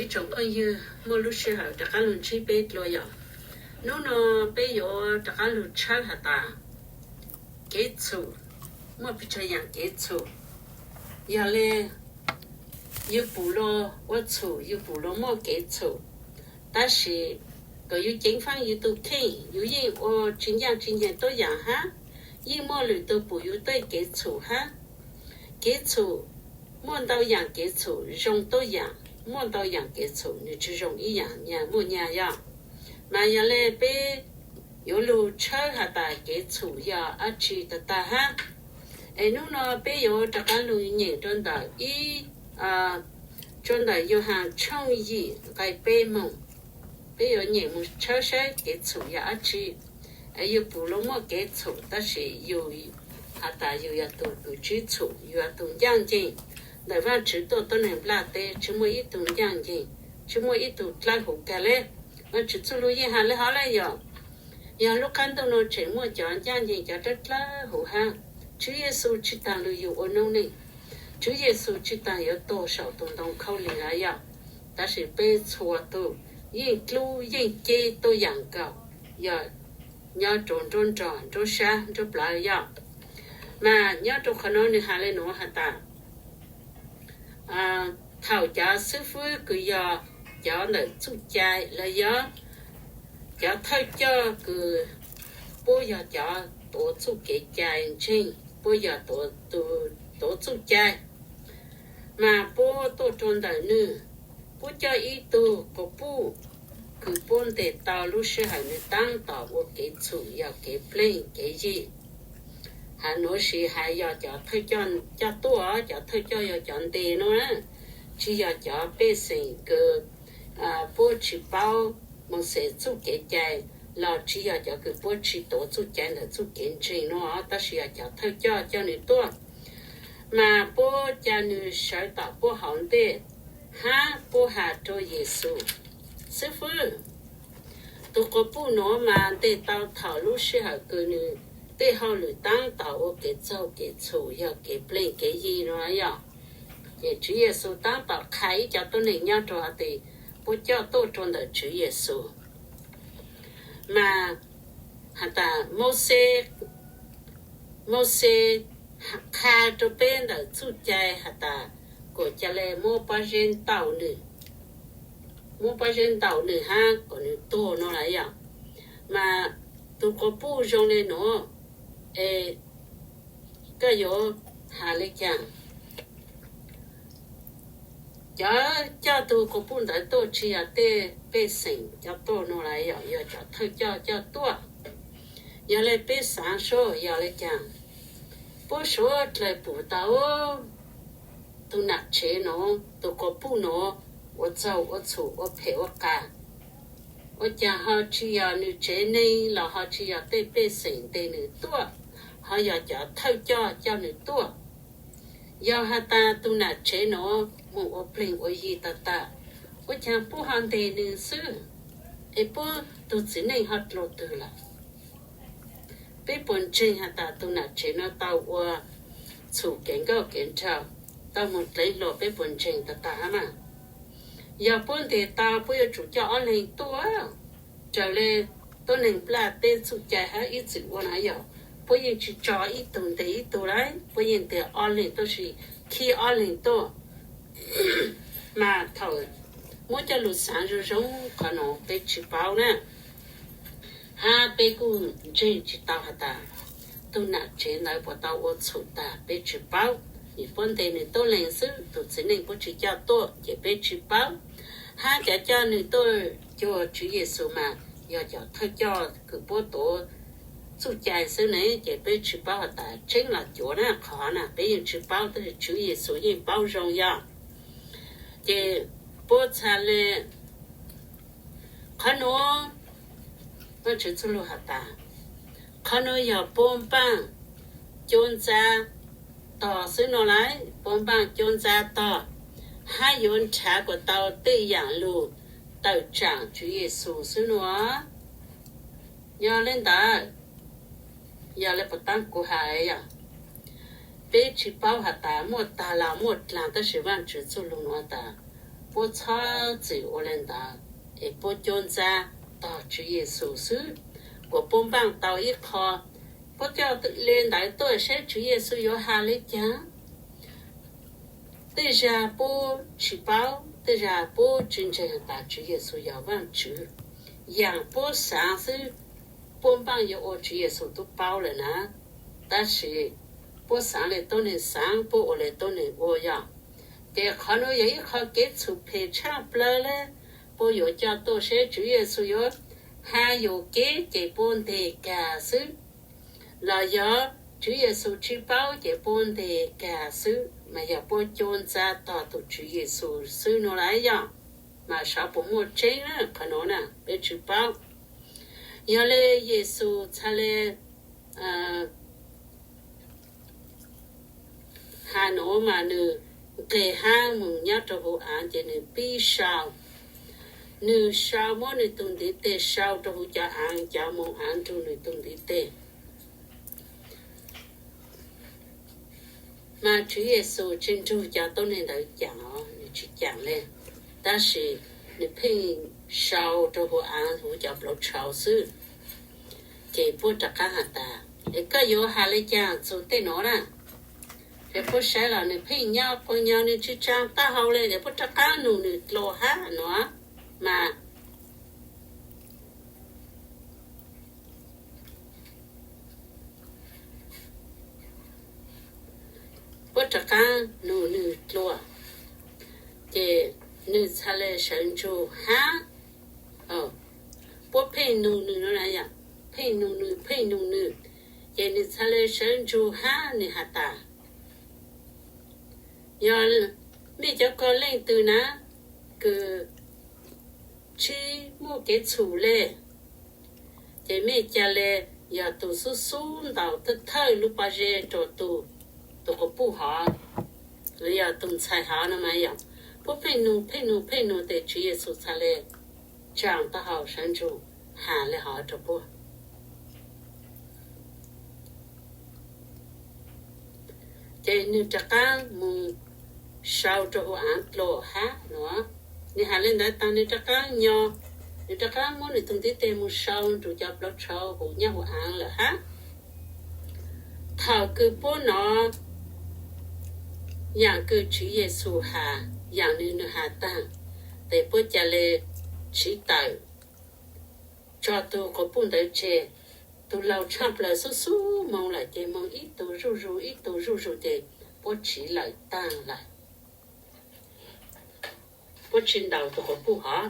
Ib tsoom phooj ywg, muaj lub sij hawm rov qab los ntsib peb dua yom. Hnub no peb yuav rov qab los tshawb has tas kev txhum, muaj pes tsawg yaam kev txhum. Yog le, yus pum luag ua txhum, yus pum luag muaj kev txhum, tab sis kom yus ceev faaj yus tug kheej, yus yeej ua tsis ncaaj tsis nceeg tuab yaam hab, yeej muaj lwm tug pum yus tej kev txhum hab. Kev txhum, muaj ntau yaam kev txhum zoo tuab yaam, muaj ntau yaam kev txhum nwg tsi zoo ib yaam nyag muaj nyag yog. Mas yog le peb yuav lug tshawb has tas kev txhum yog dlaab tsi tag tag hab. Es hnub no peb yuav rov qab lug nyeem rua ntawm ib, rua ntawm Yauhas tshooj yim nqai peb moog. Peb yuav nyeem moog tshawb saib kev txhum yog dlaab tsi. Es yus pum luag muaj kev txhum tab sis yus has tas yus yog tug kws tsi txhum, yus yog tug ncaaj nceeg ntawm Vaajtswv tuaj tuab neeg nplaj teb, tsi muaj ib tug ncaaj nceeg, tsi muaj ib tug dlawb huv kag le. Vaajtswv txuj lug yeej has le hov le yog, yog lub qaab ntuj nuav tseem muaj cov ncaaj nceeg cov dlawb dlawb huv hab. Tswv Yexus tsi taag lug yug ua noob neej, Tswv Yexus tsi taag yuav tuag saum tug ntoo khaub lig hab yog. Tab sis peb txhua tug yeej dlub yeej ceb tuab yaam nkaus, yog nyob rua nruab nrog nruab sab nruab plawv yog. Mas nyob rua qhov nuav nwg has le nuav has tas, thaum cov xwb fwb kws yog cov ntawm txuj cai los yog cov thawj coj kws puab yog cov tuav txuj kev cai ntseeg, puab yog tuav txuj cai, mas puab tuaj rua ntawm nwg, puab coj ib tug quas puj kws puab ntes tau lub sij hawm nwg taab tom ua kev txhum yog kev pleg kev yig. Has nuav sis has yog cov thawj coj coj tuaj, cov thawj coj yog cov ntes nuav, tsi yog cov pej xeem kws puab tsi paub Mauxes txuj kev cai, los tsi yog cov kws puab tsi tuav txuj cai ntawm txuj kev ntseeg nuav, tab sis yog cov thawj coj coj nwg tuaj. Mas puab ca nwg sawv tom puab hauv ntej, hab puab has rua Yexus, Xib fwb, tug quas puj nuav mas ntes tau thaum lub sij hawm kws nwg tej hauj lwm taab tom ua kev txaug kev txhum yog kev pleg kev yig nuav yog. Ces Tswv Yexus taab tom qha ib co tuab neeg nyob rua hov tes puab coj tuaj rua ntawm Tswv Yexus. Mas has tas Mauxes, Mauxes qha rua peb ntawm txuj cai has tas kom ca le muab pob zeb ntaus nwg, muab pob zeb ntaus nwg hab kom nwg tuag nuav lawm yog. Mas tug quas puj zoo le nuav, es koj yuav has le caag? Cov coj tug quas puj ntawd tuaj tsi yog tej pej xeem coj tuaj nuav lawm yog, yog cov thawj coj coj tuaj. Yog le peb xaav seb yog le caag, puab suav dlawg pum tau tug nam tsev nuav, tug quas puj nuav ua txaug ua txhum ua phem ua qas. Ua caag ho tsi yog nwg tsev neeg los ho tsi yog tej pej xeem ntes nwg tuaj, ho yog cov thawj coj coj nwg tuaj. Yog has tas tug nam tsev nuav moog ua pleg ua yig tag tag, ua caag puab ho ntes nwg xwb, es puab tug txiv neej ho dlua twg lawm? Peb puas ntseeg has tas tug nam tsev nuav tau ua txhum kev nkauj kev nraug, tau moog dlev hluas, peb puas ntseeg tag tag hab mas? Yog puab ntes tau, puab yuav tsum coj ob leeg tuaj. Raws le tuab neeg nplaj teb txuj cai hab ib txwm ua na yog, puab yeej tsi tso ib tug ntes ib tug lawm, puab yeej ntes ob leeg tuaj, sis khib ob leeg tuaj. Mas thaum muab coj lug xaav zoo zoo qhov nuav peb tsi paub na. Hab peb kuj ntseeg tsi tau has tas tug nam tsev ntawd puas tau ua txhum tag, peb tsi paub. Vim puab ntes nwg tuab leeg xwb, tug txiv neej puab tsi coj tuaj ces peb tsi paub. Hab cov coj nwg tuaj cuag Tswv Yexus mas yog cov thawj coj kws puab tuav txuj cai xwb ne, ces peb tsi paub has tas tseeb los cuav na, qhov na peb yeej tsi paub, tab sis Tswv Yexus yeej paub zoo yog. Ces puab txhad le qhov nuav, Vaajtswv txuj lug has tas, qhov nuav yog puab npaaj cuab ntxab tog xwb nuav lawm, puab npaaj cuab ntxab tog, hab yuav nrhav kuas tau tej yaam lug tawm tsaam Tswv Yexus xwb nuav. Yog le ntawd, yog le puas taab kuv has yog, peb tsi paub has tas muaj tag los muaj dlaag, tab sis Vaajtswv txuj lug nuav tas puab txhob txwm ua le ntawd, es puab cuab ntxab tog Tswv Yexus xwb, kuas puab npaaj tau ib qho, puab coj le ntawd tuaj saib Tswv Yexus yuav has le caag. Tej zag puab tsi paub, tej zag puab tsi ntseeg has tas Tswv Yexus yog Vaajtswv. Yaam puab xaav xwb, puab npaaj yuav ua Tswv Yexus tub paub lawm na. Tab sis puab xaav le tuab neeg xaav, puab ua le tuab neeg ua yog. Ces qhov nuav yog ib qho kev txhum phem tshaj plawg le. Puab yuav coj tuaj saib Tswv Yexus yuav has yuam kev ces puab nteg kag xwb, los yog Tswv Yexus tsi paub ces puab nteg kag xwb, mas yog puab cuab ntxab tog tug Tswv Yexus xwb nuav lawm yog. Mas sav puas muaj tseeb na, qhov nuav na peb tsi paub. Yog le Yexus txhad le has nuav mas nwg nqeg hab moog nyob rua huv aav ces nwg pib sau, nwg sau muab nwg tug ntiv teg sau rua huv cov aav, cov moog aav nrug nwg tug ntiv teg. Mas Tswv Yexus tsi nrug cov tuab neeg ntawd caam os, nwg tsi caam le, tab sis nwg pheej sau rua huv aav huv cov plawv tshauv xwb. Ces puab rov qaab has tas, es koj yuav has le caag txug tej nuav na? Ces puab saib los nwg pheej nyob quas nyob, nwg tsi tsaa taub hau le, ces puab rov qaab nug nwg dlua hab nuav mas puab rov qaab nug nwg dlua, ces nwg txhad le sawv ntsug hab. Puab pheej nug nwg, pheej nug nwg, pheej nug nwg, ces nwg txhad le sawv ntsug hab nwg has tas, yog mej cov koj leej twg na kws tsi muaj kev txhum le, ces mej ca le yog tug xub xub ntaus thawj thawj lub pob zeb rua tug, tug quas puj hov, los yog tug ntxhais hov no mas yog. Puab pheej nug pheej nug pheej nug tes Tswv Yexus txhad le tsaa taub hau sawv ntsug has le hov rua puab. Ces nwg rov qaab moog sau rua huv aav dlua hab nuav. Nwg has le ntawd taag nwg rov qaab nyo, nwg rov qaab muab nwg tug ntiv teg moog sau nrug cov plawv tshauv huv nyob huv aav lawm hab. Thaum kws puab nov yaam kws Tswv Yexus has, yaam nwg, nwg has taag, tes puab ca le tsiv tawm tso tug quas puj ntawd tseg. Tug laug tshaaj plawg xub xub moog lawm ces moog ib tug zuj zus ib tug zuj zus ces puab tsiv lawm taag lawm. Puab tsi ntaus tug quas puj hov.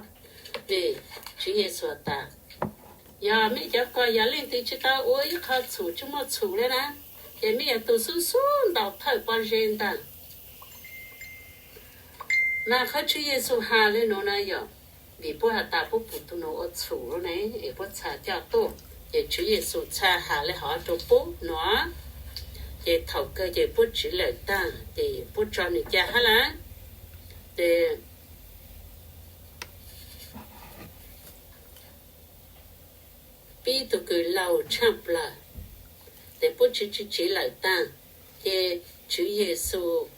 Ces Tswv Yexus tas, yog mej cov koj yog leej twg tsi tau ua ib qho txhum tsi muaj txhum le na, ces mej yog tug xub xub ntaus thawj pob zeb ntaag. Mas qhov Tswv Yexus has le nuav na yog vim puab has tas puab pum tug nuav ua txhum lawm ne, es puab txhad coj tuaj, ces Tswv Yexus txhad has le hov rua puab nuav, ces thaum kawg ces puab tsiv lawm taag ces puab tso nwg ca hab lawm. Ces pib tug kws laug tshaaj plawg, tes puab tsiv tsiv tsiv lawm taag, ces Tswv Yexus,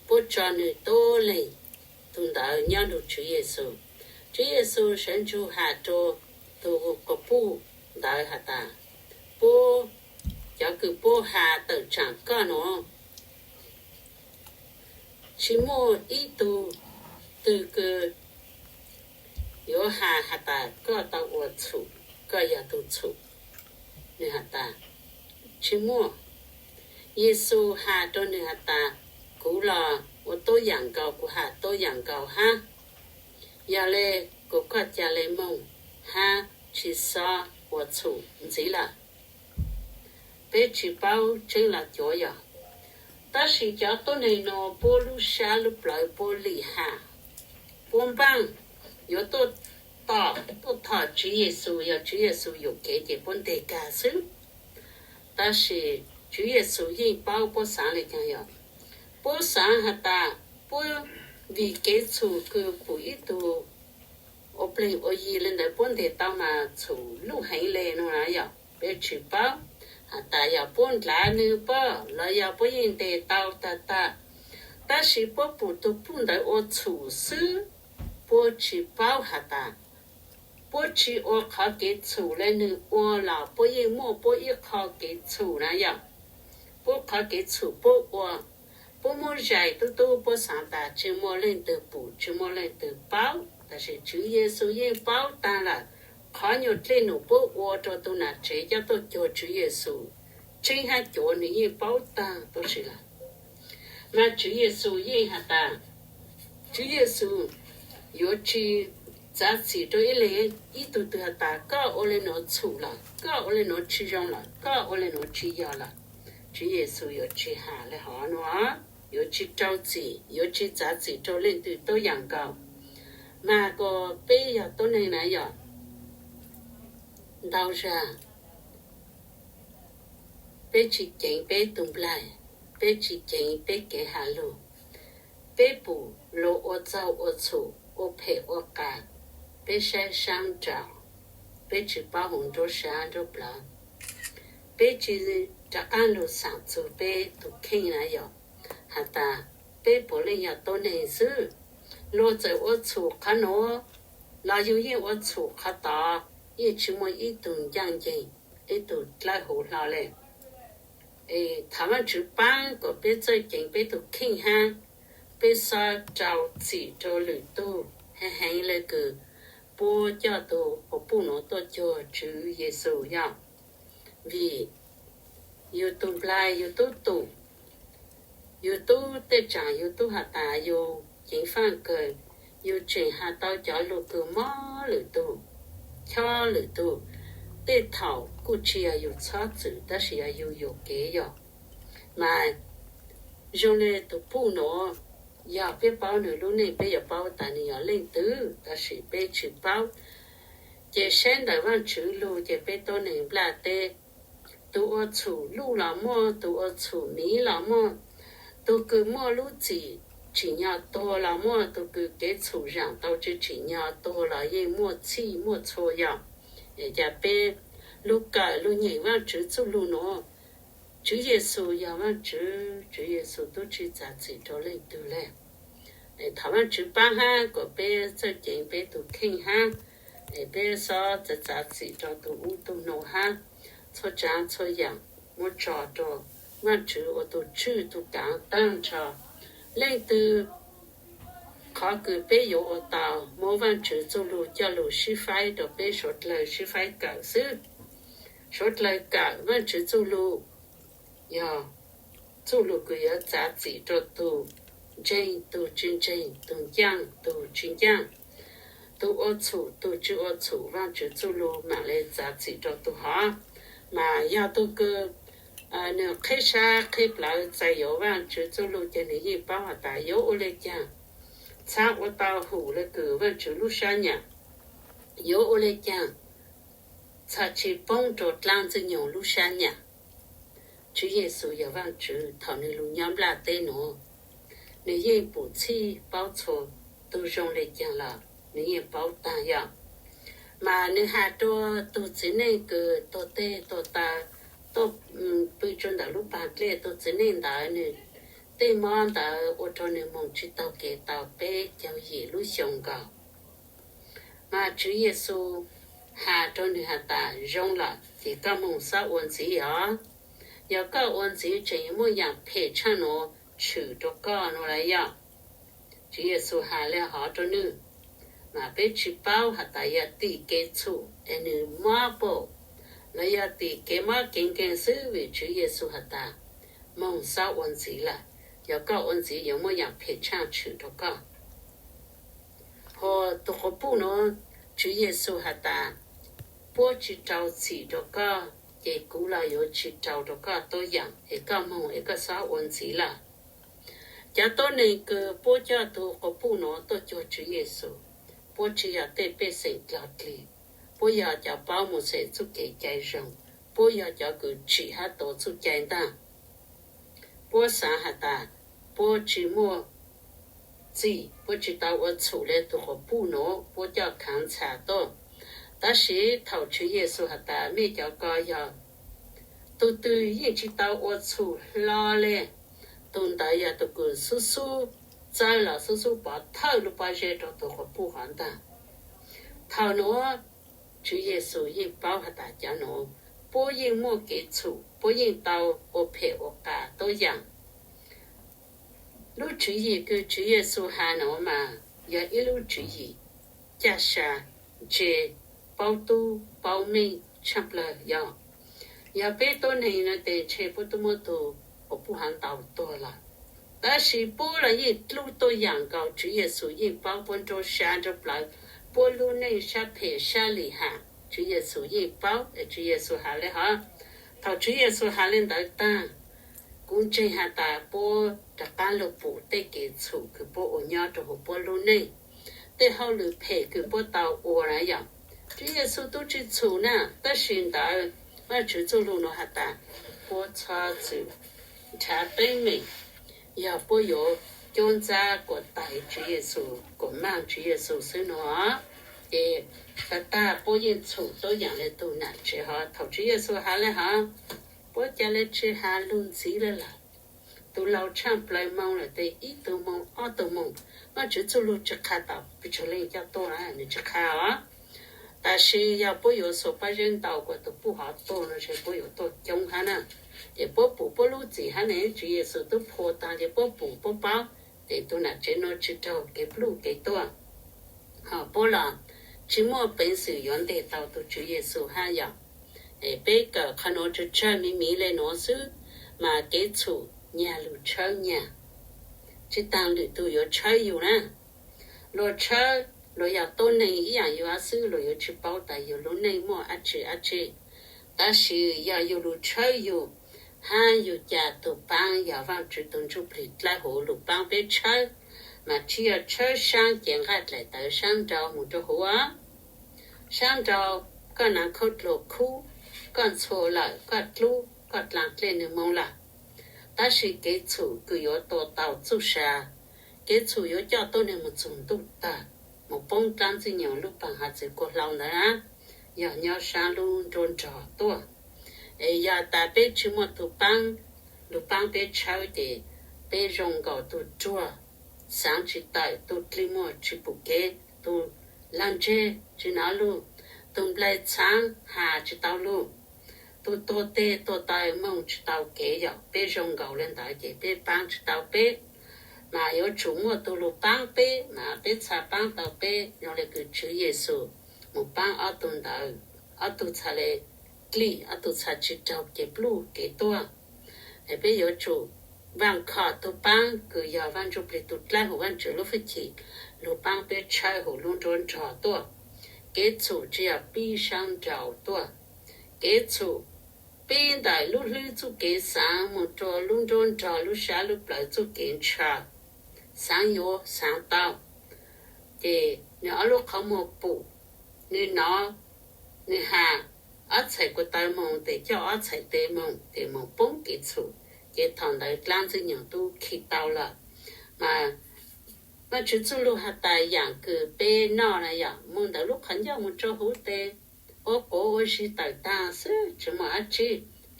puab tso nwg tuab leeg tug ntawd nyob nrug Tswv Yexus. Tswv Yexus sawv ntsug has rua tug quas puj ntawd has tas, puab, cov kws puab has tawm tsaam koj nuav, tsi muaj ib tug twg kws yuav has has tas koj tau ua txhum, koj yog tug txhum. Nwg has tas, tsi muaj. Yexus has rua nwg has tas, kuv los ua tuab yaam nkaus, kuv has tuab yaam nkaus hab. Yog le, kuas koj ca le moog hab tsi xob ua txhum ntxiv lawm. Peb tsi paub tseeb los cuav yog, tab sis cov tuab neeg nuav puab lub sab lub plawv puab lim has, puab npaaj yuav tuaj tom tuaj thom Tswv Yexus, yog Tswv Yexus yuam kev ces puab nteg kag xwb. Tab sis Tswv Yexus yeej paub puab xaav le caag yog, puab xaav has tas puab vim kev txhum kws pum ib tug ua pleg ua yi le ntawd puab nteg tau mas txhum luj heev le no na yog, peb tsi paub has tas yog puab ndlav nwg pob los yog puab yeej nteg tau tag tag. Tab sis puab pum tug puj ntawd ua txhum xwb, puab tsi paub has tas puab tsi ua qhov kev txhum le nwg ua los puab yeej muaj puab ib qho kev txhum na yog. Puab qhov kev txhum puab ua, puab muab zais tub tub puab xaav tas tsi muaj leej twg pum tsi muaj leej twg paub, tab sis Tswv Yexus yeej paub taag lawm. Qhov nyuas dlej num puab ua rua tug nam tsev coj tuaj cuag Tswv Yexus, tseeb hab cuav nwg yeej paub taag tuab si lawm. Mas Tswv Yexus yeej has tas, Tswv Yexus yuav tsi txav txim rua ib leeg ib tug twg has tas koj ua le nuav txhum lawm, koj ua le nuav tsi zoo lawm, koj ua le nuav tsi yog lawm. Tswv Yexus yuav tsi has le hov nuav, yuav tsi rau txim, yuav tsi txav txim rua leej twg tuab yaam nkaus. Mas kuas peb yog tuab neeg na yog, ntau zag peb tsi ceev peb tug nplaig, peb tsi ceev peb kev has lug, peb pum luag ua txaug ua txhum, ua phem ua qas, peb saib saab nraum, peb tsi paub hov nruab sab nruab plawv, peb tsi rov qaab lug xaam txug peb tug kheej na yog, has tas peb puav leej yog tuab neeg xwb. Luag txawm ua txhum qhov nuav los yug yeej ua txhum qhov tod, yeej tsi muaj ib tug ncaaj nceeg, ib tug dlawb huv hlo le. Thov Vaajtswv paab kuas peb txawj ceev peb tug kheej hab peb xob rau txim rua lwm tug heev heev le kws puab coj tug quas puj nuav tuaj cuag Tswv Yexus yog. Vim yug tug nplaig yug tub tum, yug tub tej tsaam yug tub has tas yug ceev faaj kawg, yug tseem has tau cov lug kws mob lwm tug, chob lwm tug. Tej thaum kuj tsi yog yug txhob txwm tab sis yog yug yuam kev yog. Mas zoo le tug puj nuav, yog peb paub nwg lub neej peb yuav paub tas nwg yog leej twg, tab sis peb tsi paub. Ces saib ntawm Vaajtswv lug ces peb tuab neeg nplaj teb, tug ua txhum luj los muaj, tug ua txhum miv los muaj, tug kws muaj lub txim tsim nyog tuag los muaj, tug kws kev txhum zaam tau tsi tsim nyog tuag los yeej muaj txhij muaj txhua yog. Cas peb lug kawm lug nyeem Vaajtswv txuj lug nuav, Tswv Yexus yog Vaajtswv, Tswv Yexus tub tsi txav txim rua leej twg le. Thov Vaajtswv paab hab kuas peb txawj ceev peb tug kheej hab, peb xob txav txim rua tug ub tug nuav hab. Txhua tsaav txhua yaam muab tso rua Vaajtswv ua tug tswj tug kaav taag nrho. Leej twg qhov kws peb yuav ua tau muab Vaajtswv txuj lug coj lug sib faib rua peb suav dlawg sib faib kawm xwb. Suav dlawg kawm Vaajtswv txuj lug yog txuj lug kws yuav txav txim rua tug ntseeg tug tsi ntseeg, tug ncaaj tug tsi ncaaj, tug ua txhum tug tsi ua txhum, Vaajtswv txuj lug maam le txav txim rua tug hov. Mas yog tug kws nwg qheb sab qheb plawv txais yuav Vaajtswv txuj lug ces nwg yeej paub has tas yuav ua le caag txhad ua tau hum le kws Vaajtswv lub sab nyam, yuav ua le caag txhad tsi poob rua dlaab Ntxwg Nyoog lub sab nyam. Tswv Yexus yog Vaajtswv, thaum nwg lug nyob nplaj teb nuav, nwg yeej pum txhij paub txhua, tug zoo le caag los nwg yeej paub taag yog. Mas nwg has rua tug txiv neej kws tuag teg tuag taw, tuaj pw rua ntawm lub paag dlej, tug txiv neej ntawd nwg tej mob ntawd ua rua nwg moog tsi taug kev tau peb caug yim lub xyoo nkaus. Mas Tswv Yexus has rua nwg has tas zoo lawm ces koj moog xob ua ntxiv os. Yog koj ua ntxiv tseem yuav muaj yaam phem tshaaj nuav tshwm rua koj nuav lawm yog. Tswv Yexus has le hov rua nwg, mas peb tsi paub has tas yog tim kev txhum es nwg mob pum, los yog tim kev mob kev nkeeg xwb, vim Tswv Yexus has tas moog xob ua ntxiv lawm. Yog koj ua ntxiv yuav muaj yaam phem tshaaj tshwm rua koj. Ho tug quas puj nuav, Tswv Yexus has tas puab tsi rau txim rua koj, ces kuv los yuav tsi rau rua koj tuab yaam, es koj moog es koj xob ua ntxiv lawm. Cov tuab neeg kws puab coj tug quas puj nuav tuaj cuag Tswv Yexus, puab tsi yog tej pej xeem dlog dlig, puab yog cov paub Mauxes txuj kev cai zoo, puab yog cov kws tsim hab tuav txuj cai ntaag. Puab xaav has tas puab tsi muaj txim, puab tsi tau ua txhum le tug quas puj nuav, puab coj khaav ntxhas tuaj. Tab sis thaum Tswv Yexus has tas mej cov ko yog tug twg yeej tsi tau ua txhum hlo le, tus ntawd yog tus kws xub xub txawb los xub xub pov thawj lub pob zeb rau tus quas puj hov ntag. Thaum nuav Tswv Yexus yeej paub has tas cov nuav puab yeej muaj kev txhum, puab yeej tau ua phem ua qas tuab yaam. Lub tswv yim kws Tswv Yexus has nuav mas yog ib lub tswv yim caj sa, ntse, paub tub paub meej tshaaj plawg. Yog, yog peb tuab neeg no tes ntshe puab tub muab tug quas puj hov ntaus tuag lawm. Tab sis puab los yeej dlub tuab yaam nkaus, Tswv Yexus yeej paub puab nruab sab nruab plawv, puab lub neej sab phem sab lim ham, Tswv Yexus yeej paub. Tswv Yexus has le hov, thaum Tswv Yexus has le ntawd tag, kuv ntseeg has tas puab rov qaab lug pum tej kev txhum kws puab ua nyob rau huv puab lub neej, tej hauj lwm phem kws puab tau ua na yom. Tswv Yexus tub tsi txhum na, tab sis ntawd Vaajtswv txuj lug nuav has tas puab txhob txwm nrhav teeb meem, yog puab yuav cuab ntxab kuas tais Tswv Yexus, kuas maaj Tswv Yexus xwb nua. Ces tag tag puab yeej txhum tuab yaam le tug nam tsev hov. Thaum Tswv Yexus has le hov, puab ca le tsi has lug ntxiv le lawm. Tus laus tshaaj plawg moog lawm tes ib tug moog ob tug moog, Vaajtswv txuj lug tsi qha tom pes tsawg leej coj tuaj, nwg tsi qha os. Tab sis yog puab yuav xuas pob zeb ntaus kuas tus puj hov tuag no ntshe puab yuav tuaj coob hab na. Ces puab pum puab lub txim hab ne, Tswv Yexus tub phua taag ces puab pum puab paub, ces tus nam tsev nuav tsi raug kev pluj kev tuaj, ho puab los tsi muaj peev xwm yuav nteg tau tug Tswv Yexus hab yom. Es peb kawm qhov nuav tsuas tsawg miv miv le nuav xwb, mas kev txhum nyag lug tshawb nyag, tsi taag lwm tug yuav tshawb yug na. Luag tshawb, luag yog tuab neeg ib yaam yug hab xwb, luag yuav tsi paub tas yug lub neej muaj dab tsi dab tsi. Tab sis yog yug lug tshawb yug, hab yug ca tug paab yog Vaajtswv tug Ntsujplig dlawb huv lug paab peb tshawb, mas tsi yog tshawb saab cev nqaij dlaim tawv saab nrau moog rau huv. Saab nrau, koj naav khaub dluag khub, koj ntxhua lawm, koj dlub, koj dlaa dlej nwg moog lawm. Tab sis kev txhum kws yuav tua tau txuj sa, kev txhum yuav coj tuab neeg moog txug ntuj tawg, moog poob dlaab ntxwg nyoog lub paag hav txwv kuaj hlau ntawd na, yog nyob saab lub nruab nrog tuaj. Es yog tas peb tsi muaj tug paab lug paab peb tshawb ces peb zoo nkaus tug ruag, xaav tsi tawm, tug dlig muag tsi pum kev, tug lag ntseg tsi nov lug, tug nplai txhaav has tsi tau lug, tug tuag teg tuag taw moog tsi tau kev yom. Peb zoo nkaus le ntawd ces peb paab tsi tau peb, mas yuav tsum muaj tug lug paab peb, mas peb txha paab tau peb zoo le kws Tswv Yexus moog paab ob tug ntawd, ob tug txha le dlig, ob tug txha tsi raug kev pluj kev tuaj. Es peb yuav tsum vaam khom tug paab kws yog Vaaj Ntsujplig tug dlawb huv, Vaajtswv lub hwj chim lug paab peb tshawb huv lub nruab nrog tuaj. Kev txhum tsi yog pib saab nrau tuaj, kev txhum pib ntawm lub hlwb txuj kev xaav moog rua lub nruab nrog lub sab lub plawv txuj kev ntshaw, xaav yuav xaav tau, ces nwg ob lub qhov muag pum, nwg nov, nwg has, ob txhais ko taw moog tes coj ob txhais tes moog tes moog poob kev txhum, ces thaum ntawd dlaab ntxwg nyoog tub khi tau lawm. Mas Vaajtswv txuj lug has tas yaam kws peb noj na yom, moog ntawm lub qhov ncauj moog rua huv tes, ua quav ua zig tawm taag xwb tsi muaj dab tsi.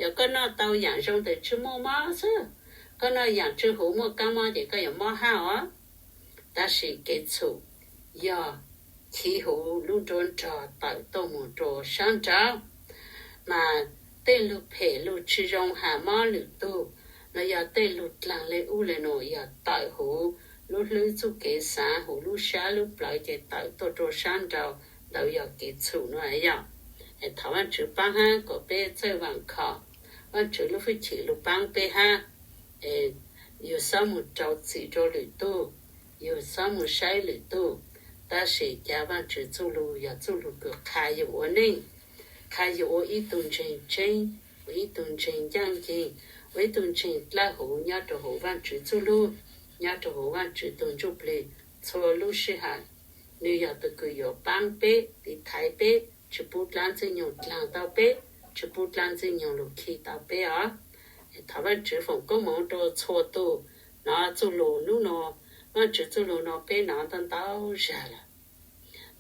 Yog koj noj tau yaam zoo tes tsi muaj mob xwb, koj noj yaam tsw huv muaj kaab mob ces koj yuav mob hab os. Tab sis kev txhum yog chiv huv lub nruab nrog tawm tuaj moog rua saab nrau, mas tej lug phem lug tsi zoo has mob lwm tug, los yog tej lug dlaag le ub le nuav yog tawm huv lub hlwb txuj kev xaav, huv lub sab lub plawv ces tawm tuaj rua saab nrau, ntawd yog kev txhum no yom. Es thov Vaajtswv paab hab kom peb txawj vaam khom Vaajtswv lub hwj chim lug paab peb hab. Es yug xob moog rau txim rua lwm tug, yug xob moog saib lwm tug, tab sis ca Vaajtswv txuj lug yog txuj lug kws qha yug ua neej, qha yug ua ib tug ntseeg tseeb, ua ib tug ntseeg ncaaj nceeg, ua ib tug ntseeg dlawb huv nyob rua huv Vaajtswv txuj lug, nyob rua huv Vaajtswv tug ntsuj plig txhua lub sij hawm. Nwg yog tug kws yuav paab peb, tiv thaiv peb, tsi pub dlaab ntxwg nyoog dlaag tau peb, tsi pub dlaab ntxwg nyoog lug khi tau peb os. Thov Vaajtswv foom koob moov rua txhua tug nov txuj lug nub nua. Vaajtswv txuj lug nua peb nov ntau ntau zag lawm,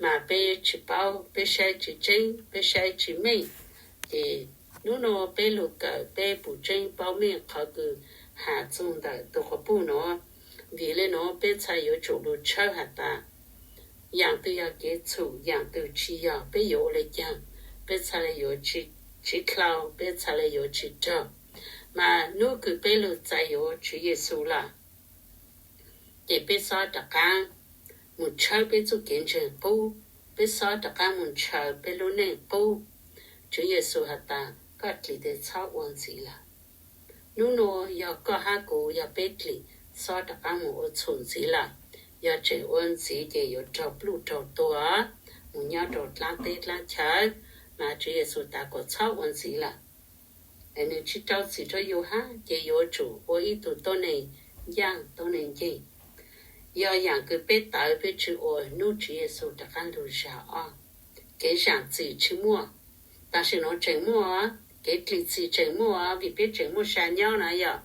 mas peb tsi paub, peb saib tsi tseeb, peb saib tsi meej. Ces nub nua peb lug kawm peb pum tseeb paub meej qhov kws has txug ntawm tug quas puj nuav. Vim le nuav peb txhaj yuav tsum lug tshawb has tas yaam twg yog kev txhum, yaam twg tsi yog, peb yuav ua le caag, peb txhaj le yuav tsi dlhau, peb txhaj le yuav tsi raug. Mas nub kws peb lug txais yuav Tswv Yexus lawm, ces peb xob rov qaab moog tshawb peb txuj kev ntseeg qub, peb xob rov qaab moog ntshaw peb lub neej qub. Tswv Yexus has tas, koj dlim tes txhob ua ntxiv lawm. Nub nua yog koj hab kuv, yog peb dlim, xob rov qaab moog ua txhum ntxiv lawm. Yog tseem ua ntxiv ces yuav raug pluj raug tuag, moog nyob rau dlaab teb dlaab chaw. Mas Tswv Yexus tas kom txhob ua ntxiv lawm, nwg tsi rau txim rua yug hab, ces yuav tsum ua ib tug tuab neeg ncaaj tuab neeg nceeg. Yog yaam kws peb tawv peb tsi ua, nub Tswv Yexus rov qaab lug zag ob, kev zaam txim tsi muaj. Tam sim nuav tseem muaj, kev dlim txim tseem muaj, vim peb tseem muaj sa nyob na yog.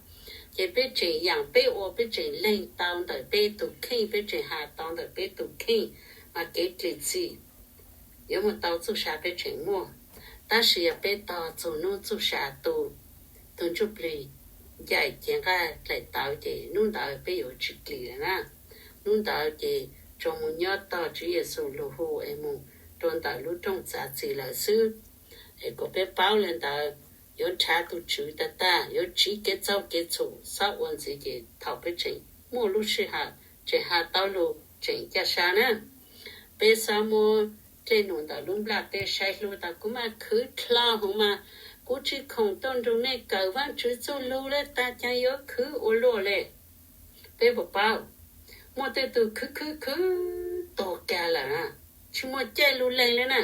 Ces peb tseem yaam peb ua, peb tseem leeg tau ntawm peb tug kheej, peb tseem has tau ntawm peb tug kheej, mas kev dlim txim yuav muaj tau txuj sa peb tseem muaj. Tab sis yog peb tog txug nub txuj sa tu, tug ntsuj plig ncaim cev nqaij dlaim tawv ces nub ntawd peb yuav tsi dlim lawm na. Nub ntawd ces tsuas moog nyob tog Tswv Yexus lug hu es moog rua ntawm lub rooj txav txim lawm xwb. Es kuas peb paub le ntawd, yuav nrhav tug Tswv tag tag, yuav tsiv kev txaug kev txhum, xob ua ntxiv ces thaum peb tseem muaj lub sij hawm, tseem has tau lug, tseem ca sa na. Peb xob muab dlej num ntawm lub nplaj teb saib hlub tas, kuv mas khwv dlhau hwv mas kuv tsi khoom tuaj nrug nej kawm Vaajtswv txuj lug le, tas caag yuav khwv ua luaj le. Peb puas paub, muaj tej tug khwv khwv khwv tuag kag lawm na, tsi muaj caij lug leeg le na.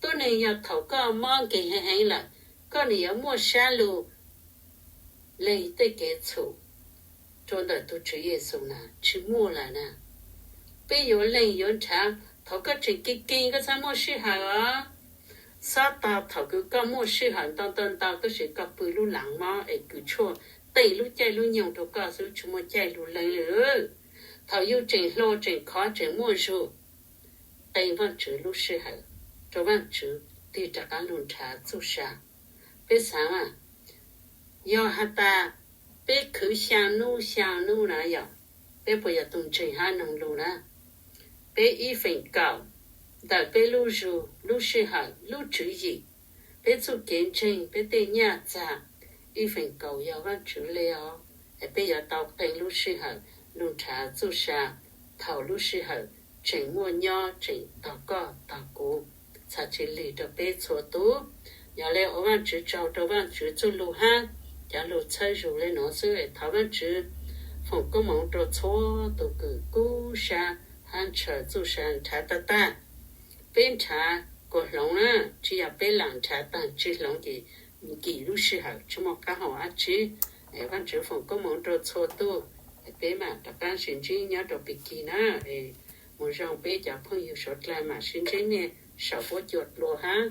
Tuab neeg yog thaum koj mob nkeeg heev heev lawm, koj nim yuav muaj sab lug leeg tej kev txhum rua ntawm tug Tswv Yexus na, tsi muaj lawm na. Peb yuav leeg yuav nrhav thaum koj tseem kev keeg koj txhaj muaj sij hawm os. Xob tog thaum kws koj muaj sij hawm ntau ntau ntau tab sis koj pw lub laav mob es kws tshuaj teem lub caij lub nyoog rua koj xwb, tsi muaj caij lug leeg le. Thaum yug tseem hluas tseem khov tseem muaj zug, qee Vaajtswv lub sij hawm rua Vaajtswv tig rov qaab lug nrhav txuj sa. Peb xaav mas, yog has tas peb khwv xyaa nub xyaa nub na yog, peb puas yog tug ntseeg hab noog lug na? Peb ib feem kaum ntawm peb lub zug, lub sij hawm, lub tswv yim, peb txuj kev ntseeg, peb tej nyaj txag, ib feem kaum yog Vaajtswv le os. Es peb yuav tau qee lub sij hawm lug nrhav txuj sa thaum lub sij hawm tseem muaj nyob tseem tog koj tog kuv, txhad tsi lig rua peb txhua tug. Yog le ua Vaajtswv tsaug rua Vaajtswv txuj lug hab cov lug txhawb zug le nuav xwb es thov Vaajtswv foom koob moov rua txhua tug kws kub sa hab ntshaw txuj sa nrhav tag tag. Peb nrhav kuas hloov na, tsi yog peb lam nrhav taag tsi hloov ces nkim lub sij hawm tsi muaj qaab hau dab tsi. Vaajtswv foom koob moov rua txhua tug, peb mam rov qaab sib ntsib nyob rua pig kig na. Mus zoo peb cov phooj ywg suav dlawg, mam sib ntsib nej saum huab cua dlua hab.